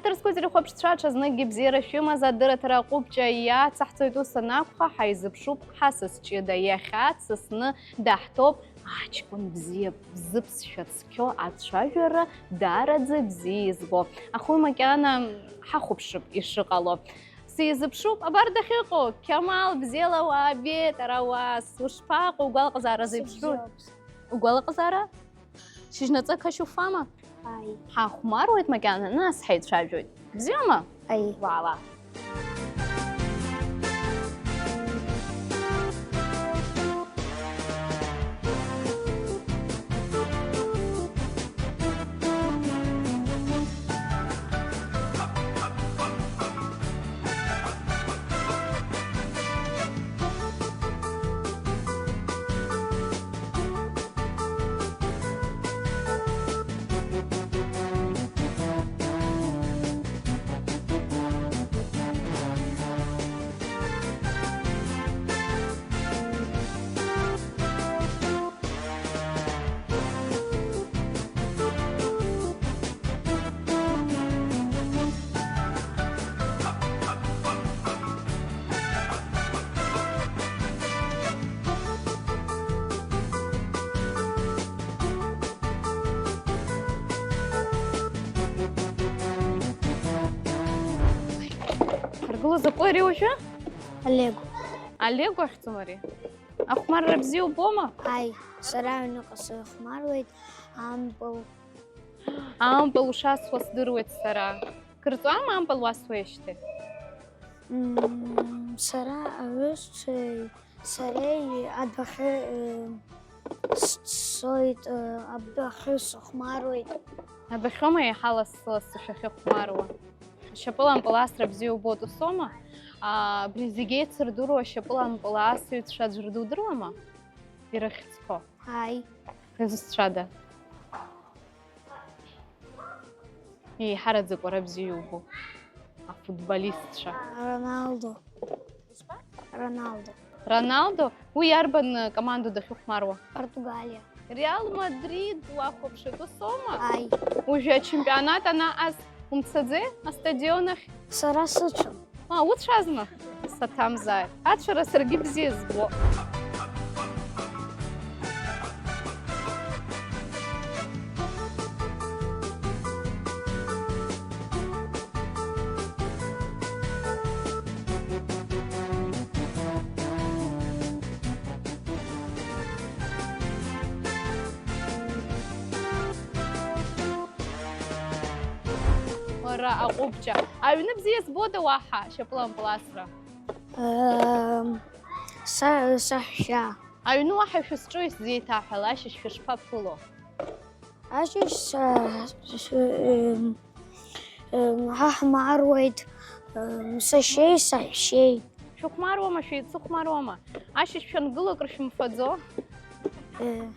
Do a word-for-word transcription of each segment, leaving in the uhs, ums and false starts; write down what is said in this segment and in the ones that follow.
Ҭырқәтәылатәи ахәаԥшцәа, ҽазныкгьы бзиара шәымаз, адырраҭара аҟәыбҷа иацаҳҵоит, ус анакәха, ҳаизыԥшуп ҳасас ҷыда, иахьа дсасны даҳҭоуп аҷкәын бзиа, зыԥсшәа цқьоу ацәажәара даараӡа бзиа избо. Аха уи макьана ҳахәаԥшып ишыҟало. Сизыԥшуп, абар дахьыҟоу, Қьамал, бзиала уаабеит, ара уаас, ушԥаҟоу, угәалаҟазаара зеиԥшроу? Сыбзиоуп. Угәалаҟазаара? Шьыжьнаҵы қашьуфама? Ааи. Ҳахәмаруеит макьана, нас ҳаицәажәоит. Бзиоума? Ааи. Уаала. Ҳаргыло закәу ари уажәы? Олегу. Олегу ахьӡума ари? Ахәмарра бзиа убома? Ааи, сара аҩныҟа сыхәмаруеит, ампыл. Ампыл ушасуа здыруеит сара. Кырҵуама ампыл уасуеижьҭеи? Мм, сара аҩызцәеи сареи адәахьы, э, с-, сцоит, э, адәахьы сыхәмаруеит. Адәахьоума еиҳа лассы-лассы шәахьыхәмаруа? Ашьапылампыл асра бзиа убоит, усоума? А, абри зегь еицырдыруа ашьапылампыл асыҩцәа аӡәыр дудыруама? Ирыхьӡқәа? Ааи. Изусҭцәада? Еиҳараӡак уара бзиа иубо. Афутболистцәа. Роналдо. Роналдо. Роналдо? Уи иарбан, э, команду дахьыхәмаруа? Португалиа. Реал Мадрид уахәаԥшуеит, усоума? Ааи. Уажәы ачемпионат анаҟаз умцаӡеи астадион ахь? Сара сыцәам. А, уцәазма? Саҭамзааит. Ацәара саргьы бзиа збо. Уара аҟәыбҷа. Аҩны бзиа збода уаҳа, шьапылампыл асра? Ем, са, саҳәшьа. Аҩны уаҳа шәызҿу исзеиҭаҳәала, ашьыжь шәышԥаԥыло? Ашьыжь са, ем, ем, ҳа ҳмаруеит, ем, сашьеи саҳәшьеи. Шәыхәмаруама, шәеицыхәмаруама? Ашьыжь шәангыло акры шәымфаӡо? Е,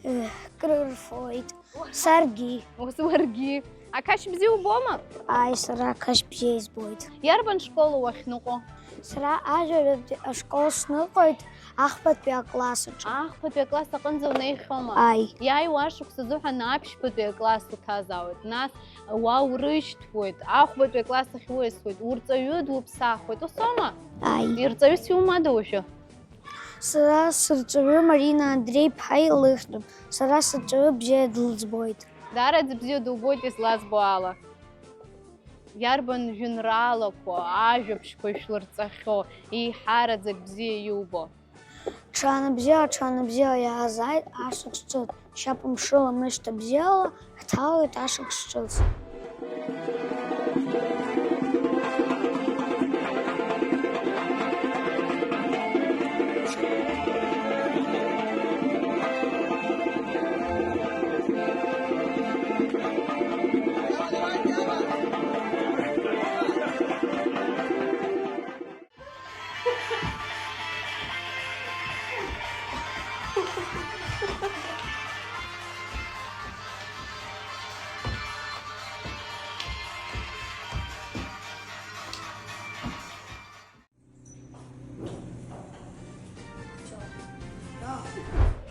е, крырфоит. Саргьы. Ус уаргьы. Ақашь бзиа убома? Ааи, сара ақашь бзиа избоит. Иарбан школ уахьныҟәо? Сара ажәабатәи ашкол сныҟәоит, ахԥатәи акласс аҿы. Ахԥатәи акласс аҟынӡа унеихьоума? Ааи. Иааиуа ашықәс азыҳәан аԥшьбатәи акласс уҭазаауеит, нас уа урышьҭуеит, ахәбатәи акласс ахь уиасуеит, урҵаҩы дуԥсахуеит, усоума? Ааи. Ирҵаҩыс иумада уажәы? Сара сырҵаҩы Марина Андреи-ԥҳа илыхьӡуп. Сара сырҵаҩы бзиа дылӡбоит. Даараӡа бзиа дубоит излазбо ала. Иарбан жәеинраалақәа, ажәабжьқәа ишәлырҵахьоу, еиҳараӡак бзиа иубо? Ҽаанбзиала, ҽаанбзиала иаазааит ашықәс ҿыц. Шьапымшыла мышьҭа бзиала ҳҭалоит ашықәс ҿыц.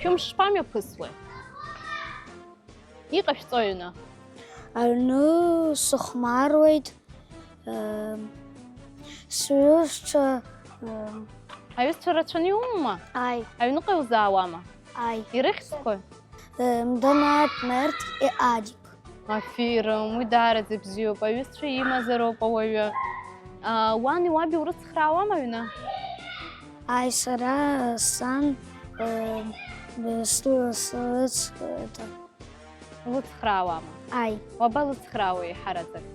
Шәымш шԥамҩаԥысуеи? Иҟашәҵои аҩны? Аҩны сыхәмаруеит, э, сҩызцәа, э, Аҩызцәа рацәаны иумоума? Ааи. Аҩныҟа иузаауама? Ааи. Ирыхьӡқәои? Э, Мдонаҭ, Мерҭ, Адик. Афирым, уи даараӡа ибзиоуп, аҩызцәа имазароуп ауаҩы. А, уани уаби урыцхраауама аҩны? Ааи, сара, сан, э, слы-, слыц-, это. Улыцхраауама? Ааи. Уабалыцхраауеи еиҳараӡак?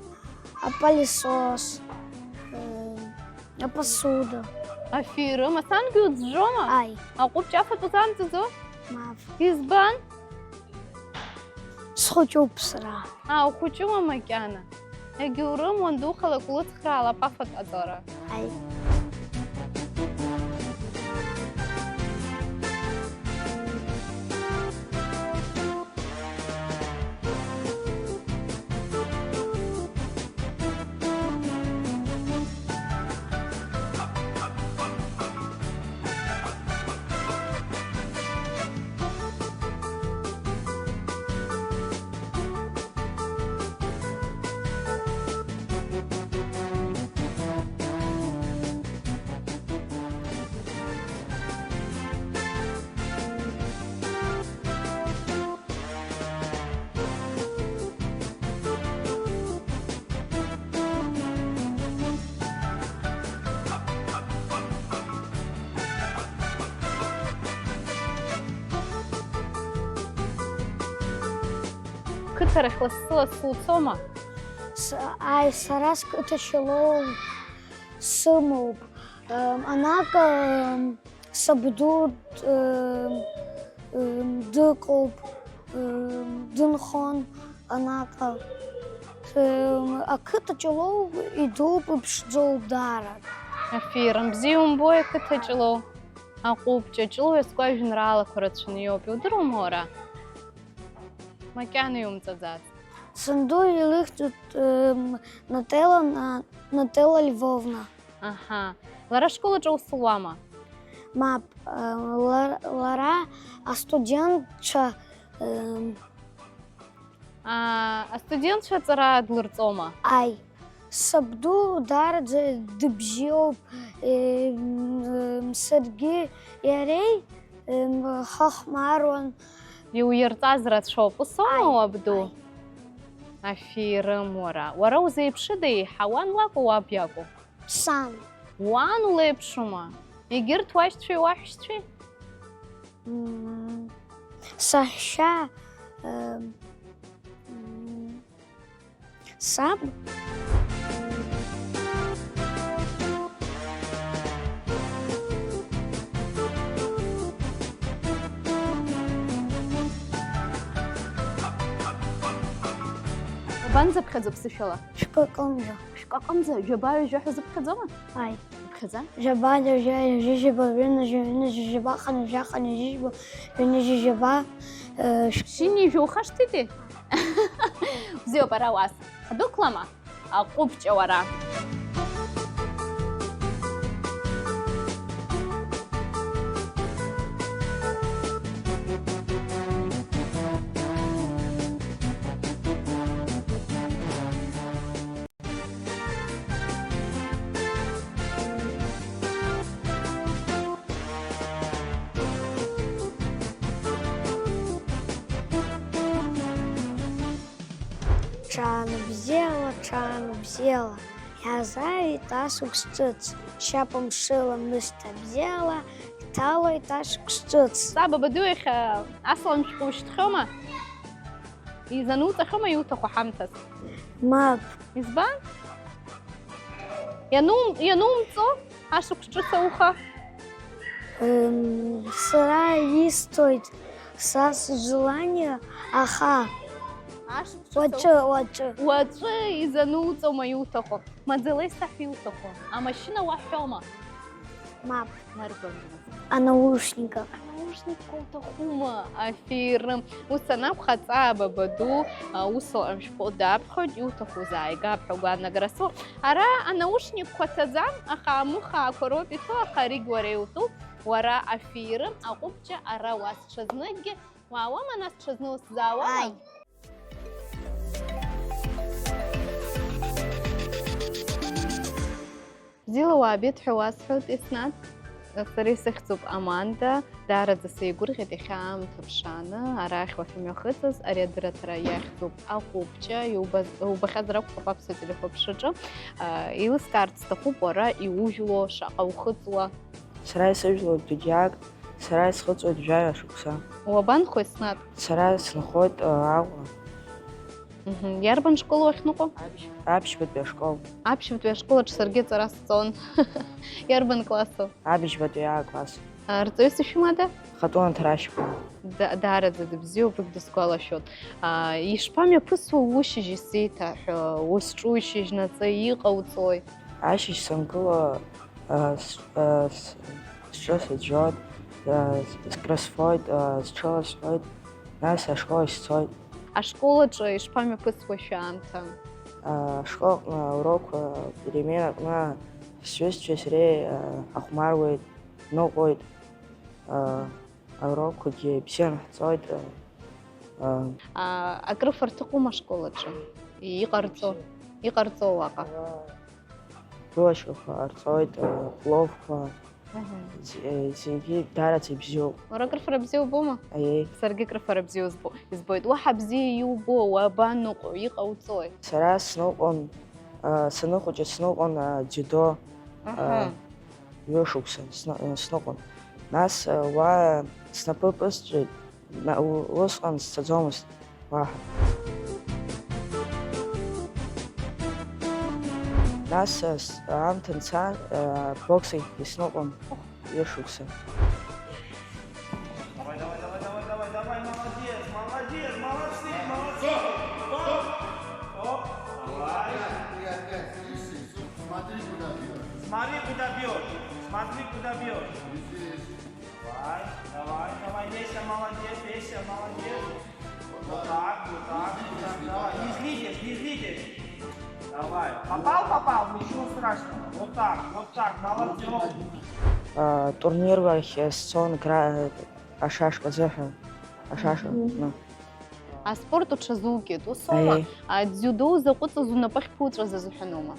Апылесос, э, апосуда. Афирым, асангьы уӡәӡәома? Ааи. Аҟәыбҷ афатә узамҵаӡо? Мап. Избан? Схәыҷуп сара. Аа, ухәыҷума макьана? Егьаурым, уандухалак улыцхраалап афатә ҟаҵара. Ааи. Қыҭарахь лассы-лассы уцома? С-, ааи, сара сқыҭа Шьалоу сымоуп. Ем, анаҟа, ем, сабду, ем, ем, дыҟоуп, ем, дынхон анаҟа. Ем, ақыҭа Ҷлоу идууп, иԥшӡоуп даара. Афирым, бзиа умбои ақыҭа Ҷлоу? Аҟәыбҷа Ҷлоу иазку ажәеинраалақәа рацәаны иоуп, иудыруама уара? Макьана иумҵаӡац. Санду илыхьӡуп, ем, Нателла, На-, Нателла Львовна. Аҳа. Лара ашкол аҿы аус луама? Мап, э, ла-, лара астудентцәа, э, А, астудентцәа аҵара длырҵома? Аи. Сабду даараӡа дыбзиоуп, э, м, саргьы иареи, э, м, ҳахәмаруан. Иуирҵаз рацәоуп, ус аума, Аи, уабду? Аи. Афирым уара. Уара узеиԥшыда еиҳа, уан лакәу, уаб иакәу? Сан. Уан улеиԥшума? Егьырҭ уашьцәеи уаҳәшьцәеи? М, саҳәшьа, э, м, саб. Убанӡаԥхьаӡо ԥсышәала? Шәкы аҟынӡа. Шәкы аҟынӡа, жәаба-ҩажәа ҳәа узыԥхьаӡома? Ааи. Уԥхьаӡа? Жәаба, ҩажәа, ҩажәи жәаба, ҩынҩажәа, ҩынҩажәи жәаба, хынҩажәа, хынҩажәи жәаба, ҩынҩажәи жәаба, э, шә- Шьыни жәохашҭите? Бзиоуп, ара уас. Ҳдәықәлама? Аҟәыбҷа уара. Ҽаанбзиала, ҽаанбзиала, иаазааит ашықәс ҿыц, шьапа мшыла Мысҭа бзиала, иҭалоит ашықәс ҿыц. Саб абаду иахьа асалам шәҟәы ушьҭхьоума? Изануҵахьоума иуҭаху ҳамҭас? Мап. Избан? Иану-, ианумҵо ашықәс ҿыц ауха? Ем, сара исҭоит са сжелание, аха Ашықәс ҿыц уаҵәы, ауха? Уаҵәы. Уаҵәы изануҵома иуҭаху? Маӡала исаҳә иуҭаху. Амашьына уаҳәома? Мап. Наргоз. Анаушникы. Анаушникқәа уҭахума? Афирым. Ус анакәха, Ҵаа бабаду, а, ус лҟамшәҟәы даԥхьоит, иуҭаху зааигап ҳәа гәаанагара сымоуп. Ара анаушникқәа ҭаӡам, аха амыхаақәа роуп иҭәу, аха аригь уара иутәуп. Уара афирым, аҟәыбҷа ара уас ҽазныкгьы уаауама, нас ҽазны усзаауама? Ааи. Бзиала уаабеит ҳәа уасҳәоит, Еснаҭ. Сара исыхьӡуп Аманда. Даараӡа сеигәырӷьеит иахьа аамҭа ԥшааны арахь уахьымҩахыҵыз. Ари адырраҭара иахьӡуп Аҟәыбҷа. Иубаз-, иубахьазар акәхап Аԥсуа телехәаԥшраҿы. Еилыскаарц сҭахуп уара иужәло, шаҟа ухыҵуа. Сара исыжәлоит Дудиак, сара исхыҵуеит жәаҩа шықәса. Уабанхо, Еснаҭ? Сара сынхоит, э, Аҟәа. Мгм. Иарбан школ уахьныҟәо? Аԥшьбатәи ашкол. Аԥшьбатәи ашкол аҿы саргьы аҵара сҵон. Иарбан классу? Абжьбатәи А класс. А, рҵаҩыс ишәымада? Хатуна Ҭарашьԥҳа. Да, даараӡа дыбзиоуп, уигь дысгәалашәоит. А, ишԥамҩаԥысуа ушьыжь исиҭа ҳәа, узҿушьыжь наӡа иҟауҵои? Ашьыжь сангыло, а, с-, а, с-, сҿы сыӡәӡәоит, а, с-, скрысфоит, а, сҽыласҳәоит, нас ашкол ахь сцоит. Ашкол аҿы ишԥамҩаԥысуа шәаамҭа? А, ашкол аҟны аурокқәа, переменаҟны сҩызцәеи сареи, а, ҳахәмаруеит, ныҟәоит, а, аурокқәагьы бзианы ҳҵоит, а, а. А, акрыфарҭа ыҟоума ашкол аҿы? Иҟарҵо, иҟарҵо уаҟа? Гәылашьқәа ҟарҵоит, а, пловқәа. Мгм. З-, э, зегьы даараӡа ибзиоуп. Уара акрыфара бзиа убома? Аиеи. Саргьы акрыфара бзиа узбо-, избоит. Уаҳа бзиа иубо, уабаныҟәо, иҟауҵои? Сара сныҟәон, а, саныхәыҷыз сныҟәон, а, дзиудо, а, Аҳа. Ҩышықәса сны-, сныҟәон. Нас, а, уа снапы ԥысҵәеит. На-, у-, усҟан сцаӡомызт уаҳа. Нас, а, с-, аамҭа нцан, а, боксгьы сныҟәон ҩышықәса. Давай, давай, давай, давай, давай, давай, молодец, молодец, молодцы, молодцы. Стоп, стоп, стоп, давай. Смотри, куда бьёшь. Смотри, куда бьёшь. Смотри, куда бьёшь. Давай, давай, давай, Леся, молодец, Леся, молодец. Вот так, вот так, вот так, давай. Не злитесь, не злитесь. Давай. Попал, попал, ничего страшного. Вот так, вот так, молодец. А, турнир ахь сцон гра-, ашашка азыҳәан. Ашашка, Мгм. ну. Аспорт уҽазукит, усоума? Аиеи. А, дзиудо узаҟәыҵыз унапы ахьԥуҵәаз азыҳәаноума?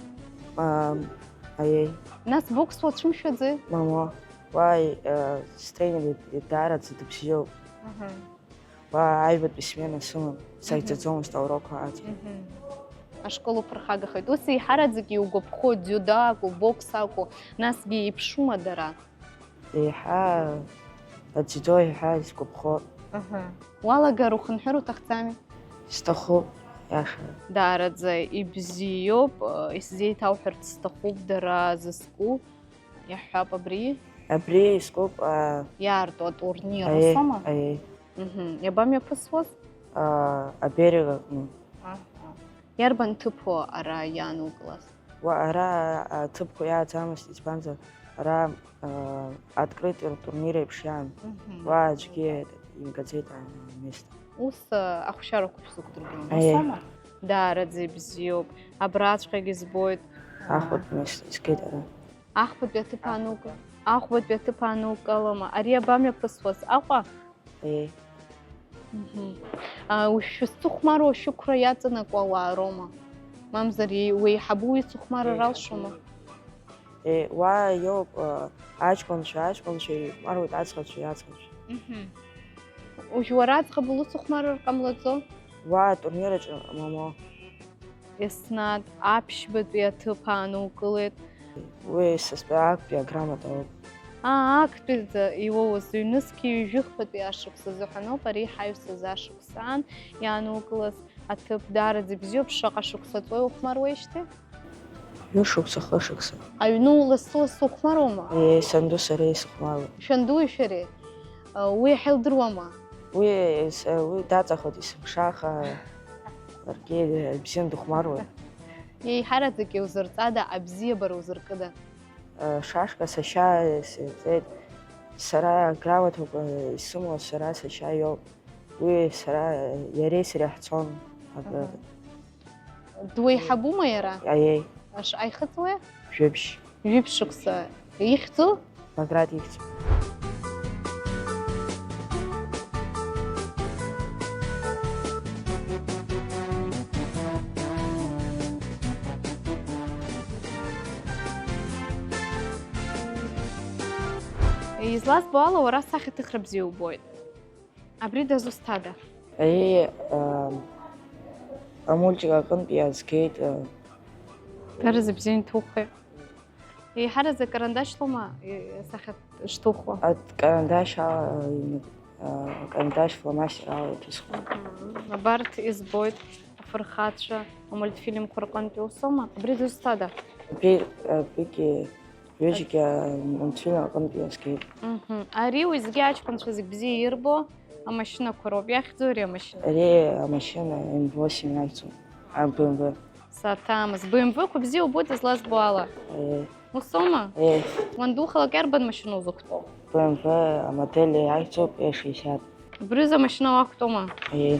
А, аиеи. Нас бокс уацәымшәаӡеи? Мамоу. Уа, э, стренер даараӡа дыбзиоуп. Аҳа. Уа аҩбатәи смена сыман, Мгм. сагьӡаӡомызт аурокқәа аӡәк. Мгм. Ашкол уԥырхагахеит. Ус еиҳараӡак иугәаԥхо, дзиудо акәу, бокс акәу, насгьы иԥшума дара? Еиҳа, адзидо еиҳа исгәаԥхо. Аҳа. Уалагар ухынҳәыр уҭахӡами? Сҭахуп, иаша. Даараӡа ибзиоуп, э, исзеиҭауҳәарц сҭахуп дара зызку. Иаҳҳәап абри. Абри искуп, а, Иаарту атурнир, аиеи, усоума? Аиеи. Мгм. Иабамҩаԥысуаз? А, аберег аҟны. Аҳа. Иарбан ҭыԥу ара иаанукылаз? Уа, ара аҭыԥқәа иааӡамызт, избанзар, ара, а, открытый турнир еиԥш иаан. Мгм. Уа аӡәгьы имгаӡеит амест. Ус, а, ахәшьарақәа шәзықәдыргылон, Аиеи. Усоума? Даараӡа ибзиоуп. Абраҵәҟьагьы збоит. Ахәбатәи место изгеит ара. Ахәбатәи аҭыԥ аанук-, ахәбатәи аҭыԥ аанукылама? Ари абамҩаԥысуаз, Аҟәа? Еи. Мгм. А, уш-, шәызцыхәмаруа шәықәра иаҵанакуа ауаа роума? Мамзар, еи-, уеиҳабы уицыхәмарыр Еи. алшома? Еи, уа иоуп, а, аҷкәынцәа, аҷкәынцәа ихәмаруеит, аӡӷабцәа, аӡӷабцәа. Мгм. Уажә уара аӡӷаб улыцыхәмарыр ҟамлаӡо? Уа атурнир аҿы, мамоу. Еснаҭ аԥшьбатәи аҭыԥ аанукылеит. Уи сасба актәи аграмота ауп. Аа, актәиӡа иуоуз, ҩнызқьи ҩажәихԥатәи ашықәс азыҳәаноуп ари ҳаҩсыз ашықәсан иаанукылаз аҭыԥ. Даараӡа ибзиоуп, шаҟа шықәса ҵуеи ухәмаруеижьҭеи? Ҩышықәса, хышықәса. Аҩны лассы-лассы ухәмаруама? Еи, санду сареи сыхәмаруеит. Шәандуи шәареи? Уи иаҳа илдыруама? Уи, с-, уи даҵахоит, исымшаха, ларгьы бзианы дыхәмаруеит. Еиҳараӡак иузырҵада, абзиабара узыркыда? Шашка сашьа сирҵеит. Сара грамотақәа исымоу сара сашьа иоуп. Уи сара, иареи сареи ҳцон. Аха. Дуеиҳабума иара? Аиеи. Шаҟа ихыҵуеи? Жәибжь. Жәибжь шықәса. Ихьӡу? Баграт ихьӡуп. Излазбо ала, уара сахьаҭыхра бзиа убоит. Абри дызусҭада? Ари, а, амультик аҟынтә иаазгеит, а. Дара зыбзиа инҭухеит. Еиҳараӡак карандашьлома, е, сахьа шҭухуа? Акарандашь ала, а, ин-, а, карандашь фломастер ала иҭысхуеит. Мгм. Абарҭ избоит афырхацәа амультфильмқәа рҟынтә иусома? Абри дызусҭада? Абри, а, абригьы Ҩыџьагьы амультфильм аҟынтә иазгеит. Мгм. Ари уеизгьы аҷкәынцәа зегь бзиа ирбо амашьынақәа роуп. Иахьӡу ари амашьына? Ари амашьына М восемь иахьӡуп, а, Б М В. Саҭамыз. Б М В-қәа бзиа убоит излазбо ала. Аиеи. Усоума? Аиеи. Уандухалак иарбан машьына узықәтәоу? Б М В амодель иахьӡуп Е шестьдесят. Убри рзы амашьына уақәтәома? Аиеи.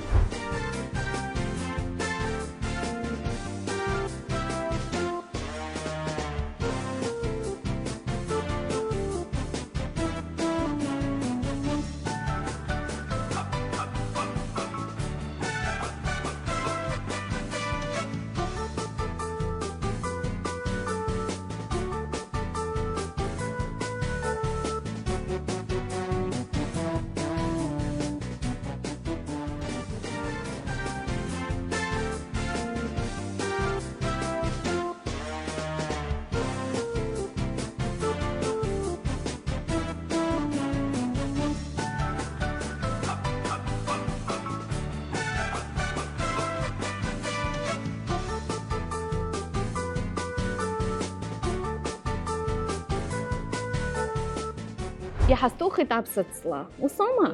Иҳазҭухит аԥсаҵла, усоума?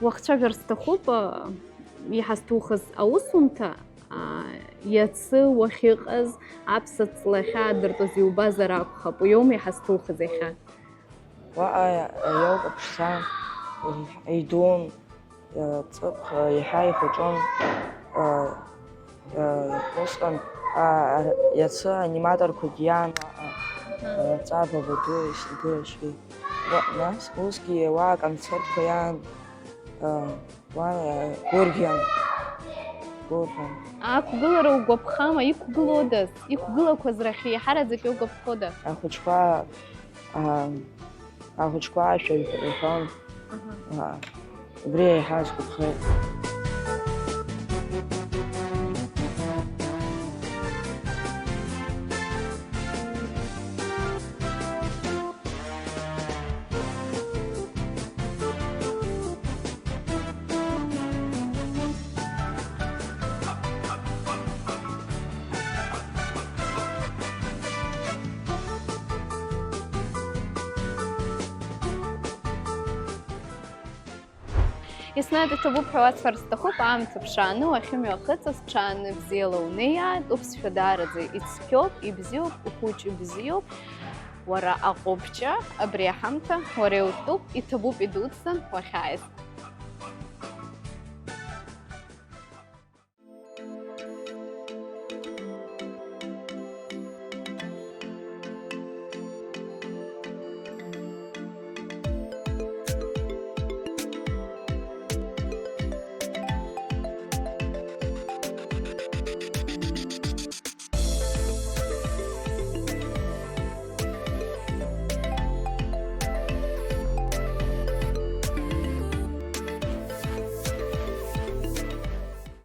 Уахцәажәар сҭахуп, а, иҳазҭухыз аусумҭа, а, иацы уахьыҟаз аԥсаҵла ахьаадыртуаз иубазар акәхап, уиоума иҳазҭухыз иахьа? Уаҟа иоуп аԥшӡа, идун, ҵыԥх иаҳа ихәыҷын, усҟан, а, иацы аниматорқәагьы иаан уаҟа, а, Ҵаба Баду, Исргьы Рашьи. Уа-, нас усгьы уа аконцертқәа иаан, а, уа, а, гәырӷьан, гәырӷьан. Ақәгылара угәаԥхама, иқәгылодаз? Иқәгылақәаз рахь еиҳараӡак иугәаԥхода? Ахәыҷқәа Аа, ахәыҷқәа ашәа иҳәон. Аҳа. Аа, убри еиҳа сгәаԥхеит. Еснагь иҭабуп ҳәа уасҳәар сҭахуп, аамҭа ԥшааны уахьымҩахыҵыз, ҽааны бзиала унеиааит, уԥсшәа даараӡа ицқьоуп, ибзиоуп, ухәыҷ ибзиоуп, уара аҟәыбҷа, абри аҳамҭа уара иутәуп, иҭабуп идуӡӡан уахьааиз.